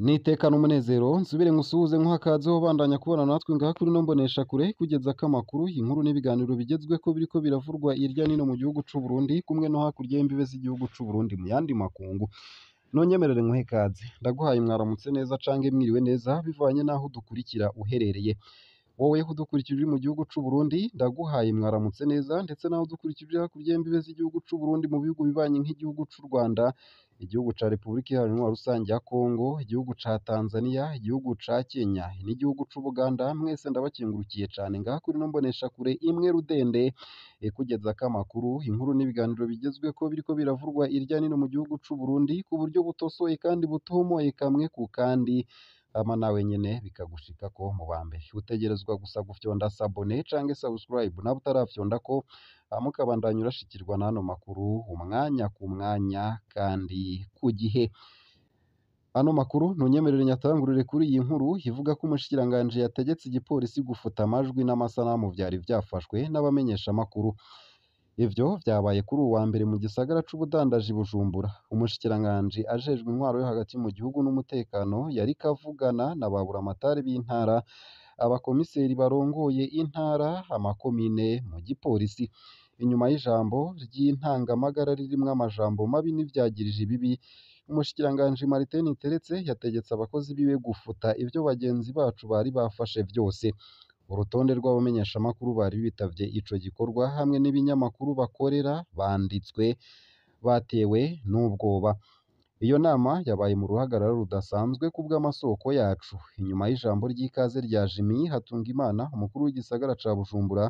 N'iteka n'umunezero nsubire nkusuhuze nkuhe akaze ubandanya kubana natwe ngaha kuri ino mboneshakure kugeza ko amakuru, inkuru n'ibiganiro bigezweko biriko biravurwa hirya no hino mu gihugu c'u Burundi kumwe no hakurya y'imbibe z'igihugu c'u Burundi mu yandi makungu. Nonyemerere nkuhe ikaze, ndaguhaye mwaramutse neza canke mwiriwe neza bivanye n'aho udukurikira uherereye. Wowe udukurikira uri mu gihugu c'u Burundi ndaguhaye mwaramutse neza ndetse nawe udukurikira uri hakurya y'imbibe z'igihugu c'u Burundi mu bihugu bibanyi nk'igihugu c'u Rwanda, igihugu ca Repubulika Iharanira Intwaro Rusange ya Kongo, igihugu ca Tanzania, igihugu ca Kenya n'igihugu c'Ubuganda, mwese ndabakengurukiye cane ngaha kuri ino mboneshakure imwe rudende ikugezako amakuru, inkuru n'ibiganiro bigezweko biriko biravurwa irya n'ino mu gihugu c'u Burundi ku buryo butosoye kandi butomoye kamwe ku kandi, hama nawe nyene bikagushikako mu ba mbere. Utegerezwa gusa gufyonda s'abonner canke subscribe nawe utarafyondako, hama ukabandanya urashikirwa n'ano makuru umwanya ku mwanya kandi ku gihe. Ano makuru ntunyemerere nyatangurire kuri iyi nkuru ivuga ko umushikiranganji yategetse igipolisi gufuta amajwi n'amasanamu vyari vyafashwe n'abamenyeshamakuru. Ivyo vyabaye kuri uwu wa mbere mu gisagara c'ubudandaji Bujumbura. Umushikiranganji ajejwe intwaro yo hagati mu gihugu n'umutekano yariko avugana na ba buramatari b'intara, abakomiseri barongoye intara, amakomine mu gipolisi. Inyuma y'ijambo ry'intangamagara ririmwo amajambo mabi n'ivyagirije ibibi, umushikiranganji Martin Niteretse yategetse abakozi biwe gufuta ivyo bagenzi bacu bari bafashe vyose. Urutonde rw'abamenyeshamakuru bari bitavye ico gikorwa hamwe n'ibinyamakuru bakorera banditswe batewe n'ubwoba. Iyo nama yabaye mu ruhagarara rudasanzwe kubw'amasoko yacu. Inyuma y'ijambo ry'ikaze rya Jimmy Hatungimana, umukuru w'igisagara ca Bujumbura,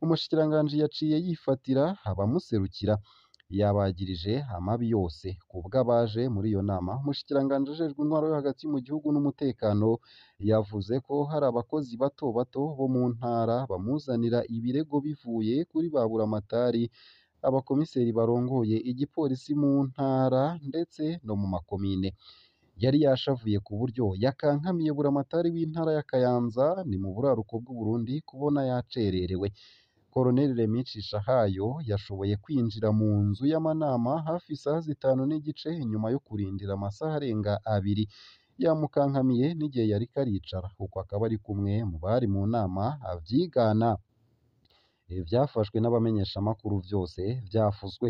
umushikiranganji yaciye yifatira abamuserukira, yabagirije amabi yose. Kubw'abaje muri iyo nama, umushikiranganji ajejwe intwaro yo hagati mu gihugu n'umutekano yavuze ko hari abakozi bato bato bo mu ntara bamuzanira ibirego bivuye kuri ba buramatari, abakomiseri barongoye igipolisi mu ntara ndetse no mu makomine. Yari yashavuye ku buryo yakankamiye buramatari w'intara ya Kayanza ni mu buraruko bw'Uburundi kubona yacererewe. Colonel Remy Cishahayo yashoboye kwinjira mu nzu y'amanama hafi isaha 5:15 inyuma yo kurindira amasaha arenga 2. Yamukankamiye n'igihe yariko aricara, uko akaba ari kumwe mu bari mu nama avyigana. Ivyafashwe n'abamenyeshamakuru vyose vyafuswe.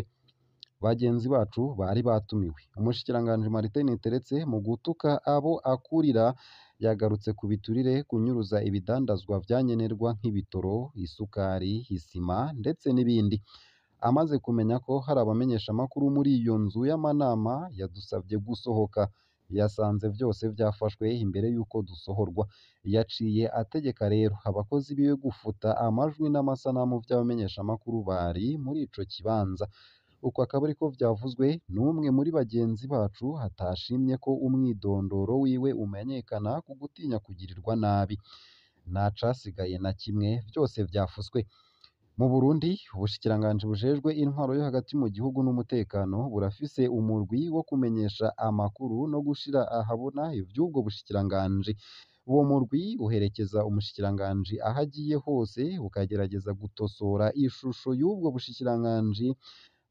Bagenzi bacu bari batumiwe. Umushikiranganji Martin Niteretse mu gutuka abo akurira yagarutse ku biturire, kunyuruza ibidandazwa vyankenerwa nk'ibitoro, isukari, isima ndetse n'ibindi. Amaze kumenya ko hari abamenyeshamakuru muri iyo nzu y'amanama yadusavye gusohoka. Yasanze vyose vyafashwe imbere y'uko dusohorwa. Yaciye ategeka rero abakozi biwe gufuta amajwi n'amasanamu vy'abamenyeshamakuru bari muri ico kibanza. Uko akaba ariko vyavuzwe n'umwe muri bagenzi bacu atashimye ko umwidondoro wiwe umenyekana ku gutinya kugirirwa nabi. Nta casigaye na kimwe, vyose vyafuswe. Mu Burundi, ubushikiranganji bujejwe intwaro yo hagati mu gihugu n'umutekano burafise umurwi wo kumenyesha amakuru no gushira ahabona ivy'ubwo bushikiranganji. Uwo murwi uherekeza umushikiranganji aho agiye hose, ukagerageza gutosora ishusho y'ubwo bushikiranganji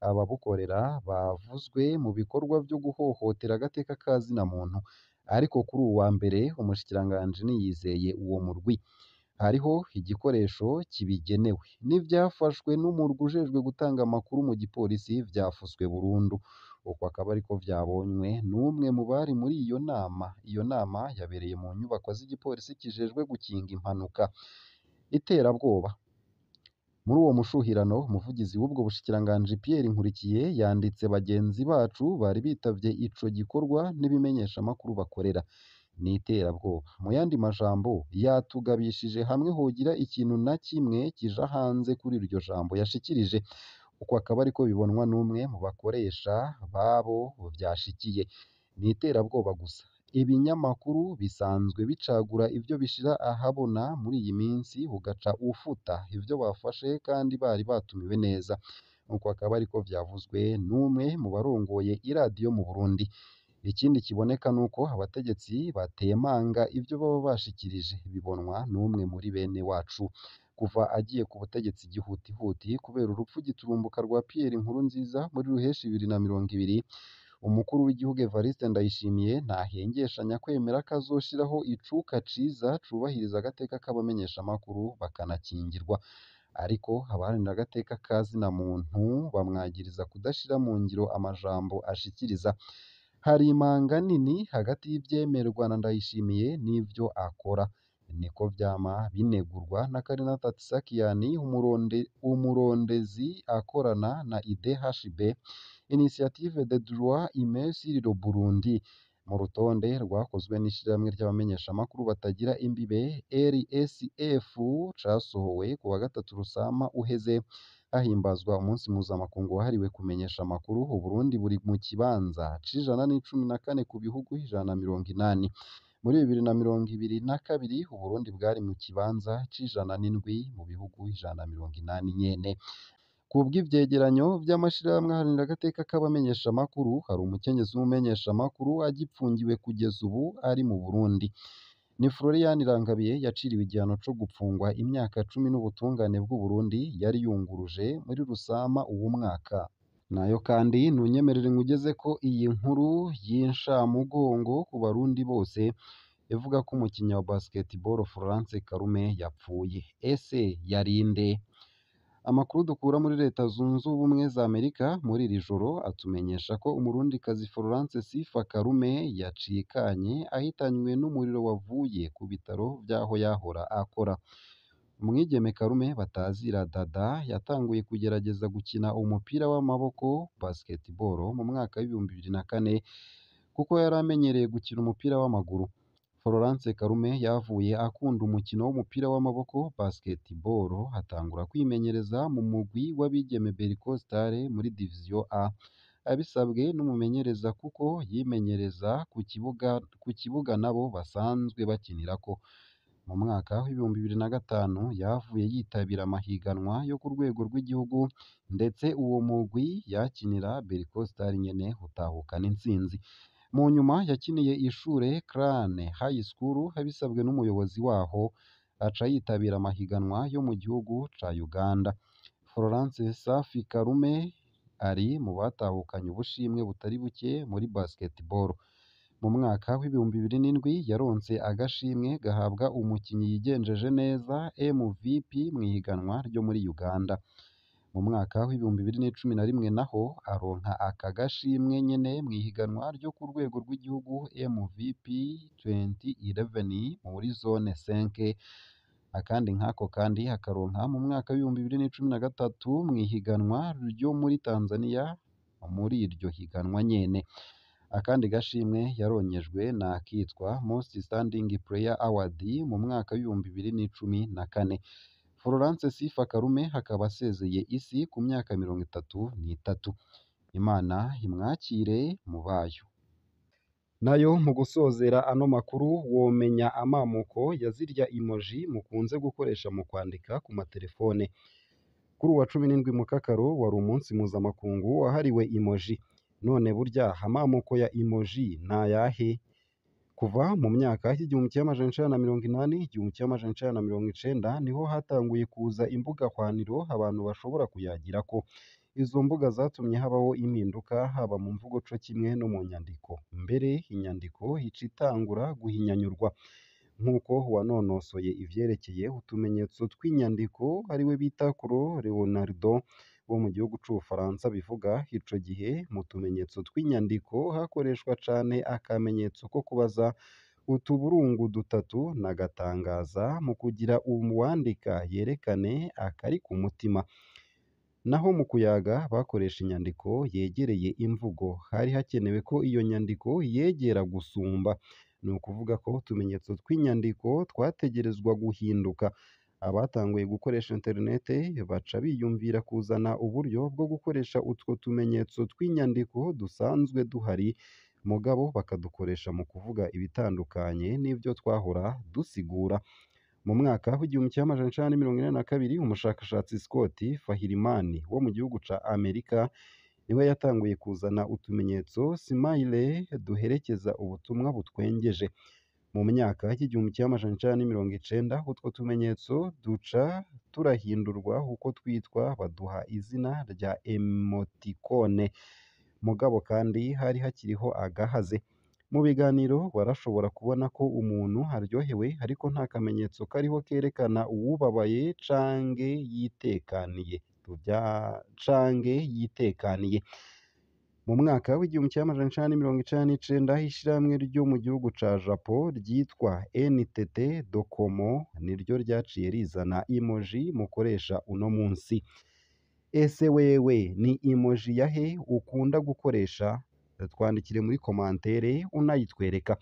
ababukorera bavuzwe mu bikorwa vyo guhohotera agateka ka zina muntu. Ariko kuri uwu wa mbere umushikiranganji ntiyizeye uwo murwi. Hariho igikoresho kibigenewe n'ivyafashwe n'umurwi ujejwe gutanga amakuru mu gipolisi vyafuswe burundu. Uko akaba ariko vyabonywe n'umwe mu bari muri iyo nama. Iyo nama yabereye mu nyubakwa z'igipolisi kijejwe gukinga impanuka. Iterabwoba. Muri uwo mushuhirano, umuvugizi w'ubwo bushikiranganji Pierre Nkurikiye yanditse bagenzi bacu bari bitavye ico gikorwa n'ibimenyeshamakuru bakorera. Ni iterabwoba. Mu yandi majambo, yatugabishije hamwe hogira ikintu na kimwe kija hanze kuri iryo jambo yashikirije. Uko akaba ariko bibonwa n'umwe mu bakoresha babo vyashikiye. Ni iterabwoba gusa. Ibinyamakuru bisanzwe bicagura ivyo bishira ahabona muri iyi minsi ugaca ufuta ivyo bafashe kandi bari batumiwe neza. Uko akaba ariko vyavuzwe n'umwe mu barongoye iradiyo mu Burundi. Ikindi kiboneka nuko abategetsi batemanga ivyo baba bashikirije bibonwa n'umwe muri bene wacu. Kuva agiye ku butegetsi gihutihuti kubera urupfu giturumbuka rwa Pierre Nkurunziza muri Ruheshi 2020, Umukuru w'igihugu Evariste Ndayishimiye ntahengeshanya kwemera ko azoshiraho icuka ciza cubahiriza agateka k'abamenyeshamakuru bakanakingirwa. Ariko abaharanira agateka ka zina muntu bamwagiriza kudashira mu ngiro amajambo ashikiriza. Hari imanga nini hagati y'ivyemerwa na Ndayishimiye n'ivyo akora. Niko vyama binegurwa na Karina Tatsakiyani, umurondezi akorana na IDHB, Initiative des droits humains sur le Burundi. Mu rutonde rwakozwe n'ishirahamwe ry'abamenyeshamakuru batagira imbibe RSF casohowe ku wa gatatu Rusama uheze, hahimbazwa umunsi mpuzamakungu wahariwe kumenyesha amakuru, Uburundi buri mu kibanza c'114 ku bihugu 180. Muri 2022 Uburundi bwari mu kibanza c'107 mu bihugu 180 nyene. Kubw'ivyegeranyo vy'amashirahamwe aharanira agateka k'abamenyeshamakuru, hari umukenyezi w'umumenyeshamakuru agipfungiwe kugeza ubu ari mu Burundi. Ni Florian Irangabiye yaciriwe igihano co gupfungwa imyaka 10 n'ubutungane bw'Uburundi yari yunguruje muri Rusama uwu mwaka. Nayo kandi ntunyemerere nkugezeko iyi nkuru y'inshamugongo ku Barundi bose ivuga ko umukinyi wa basketball Florence Karume yapfuye. Ese yari nde? Amakuru dukura muri Leta Zunze Ubumwe za Amerika muri iri joro atumenyesha ko umurundikazi Florence Sifa Karume yacikanye ahitanywe n'umuriro wavuye ku bitaro vy'aho yahora akora. Umwigeme Karume batazira Dada yatanguye kugerageza gukina umupira w'amaboko basketball mu mwaka w'2004 kuko yari amenyereye gukina umupira w'amaguru. Florence Karume yavuye akunda umukino w'umupira w'amaboko basketball, atangura kwimenyereza mu mugwi w'abigeme Berco Star muri Division A, abisabwe n'umumenyereza kuko yimenyereza ku kibuga nabo basanzwe bakinirako. Mu mwaka w'2005 yavuye yitabira amahiganwa yo ku rwego rw'igihugu, ndetse uwo mugwi yakinira Berco Star nyene utahukana intsinzi. Mu nyuma yakiniye ishure Crane High School abisabwe n'umuyobozi waho, aca yitabira amahiganwa yo mu gihugu ca Uganda. Florence Safi Karume ari mu batahukanye ubushimwe butari buke muri basketball. Mu mwaka w'2007 yaronse agashimwe gahabwa umukinyi yigenjeje neza MVP mw'ihiganwa ryo muri Uganda. Mu mwaka w'2011 naho aronka aka gashimwe nyene mw'ihiganwa ryo ku rwego rw'igihugu MVP 2011 muri zone 5. Akandi nkako kandi akaronka mu mwaka w'2013 mw'ihiganwa ryo muri Tanzania muri iryo higanwa nyene. Akandi gashimwe yaronkejwe ni akitwa Most Standing Player Award mu mwaka w'2014. Florence Sifa Karume akaba asezeye isi ku myaka 33. Imana imwakire mu bayo. Nayo mu gusozera ano makuru womenya amamuko ya zirya emoji mukunze gukoresha mu kwandika ku matelefone. Kuri uwa 17 Mukakaro wari umunsi mpuzamakungu wahariwe emoji. None burya amamuko ya emoji ni ayahe? Kuva mu myaka y'1980, 1990 niho hatanguye kuza imbuga hwaniro abantu bashobora kuyagirako. Izo mbuga zatumye habaho impinduka haba mu mvugo co kimwe no mu nyandiko. Mbere inyandiko ica itangura guhinyanyurwa. Nk'uko uwanonosoye ivyerekeye utumenyetso tw'inyandiko ariwe bita Claude Leonardo wo mu gihugu c'Ubufaransa bivuga, ico gihe mu tumenyetso tw'inyandiko hakoreshwa cane akamenyetso ko kubaza, utuburungu dutatu n'agatangaza mu kugira uwandika yerekane akari ku mutima. Naho mu kuyaga bakoresha inyandiko yegereye imvugo, hari hakenewe ko iyo nyandiko yegera gusumba. Ni ukuvuga ko utumenyetso tw'inyandiko twategerezwa guhinduka. Abatanguye gukoresha internet baca biyumvira kuzana uburyo bwo gukoresha utwo tumenyetso tw'inyandiko dusanzwe duhari, mugabo bakadukoresha mu kuvuga ibitandukanye n'ivyo twahora dusigura. Mu mwaka w'1982 umushakashatsi Scott Fahirimani wo mu gihugu ca Amerika niwe yatanguye kuzana utumenyetso smile duherekeza ubutumwa butwengeje. Mu myaka y'1990 utwo tumenyetso duca turahindurwa uko twitwa baduha izina rya emoticone. Mugabo kandi hari hakiriho agahaze. Mu biganiro warashobora kubona ko umuntu aryohewe ariko nta kamenyetso kariho kerekana uwubabaye canke yitekaniye canke yitekaniye. Mu mwaka w'1999, ishirahamwe ryo mu gihugu ca Japon ryitwa NTT Docomo niryo ryaciye rizana emoji mukoresha uno munsi. Ese wewe ni emoji yahe ukunda gukoresha? Twandikire muri komantere unayitwereka.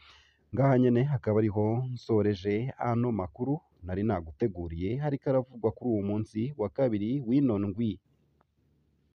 Ngaha nyene hakaba ariho nsoreje ano makuru nari naguteguriye, hariko aravugwa kuri uwu munsi wa kabiri w'ino ndwi.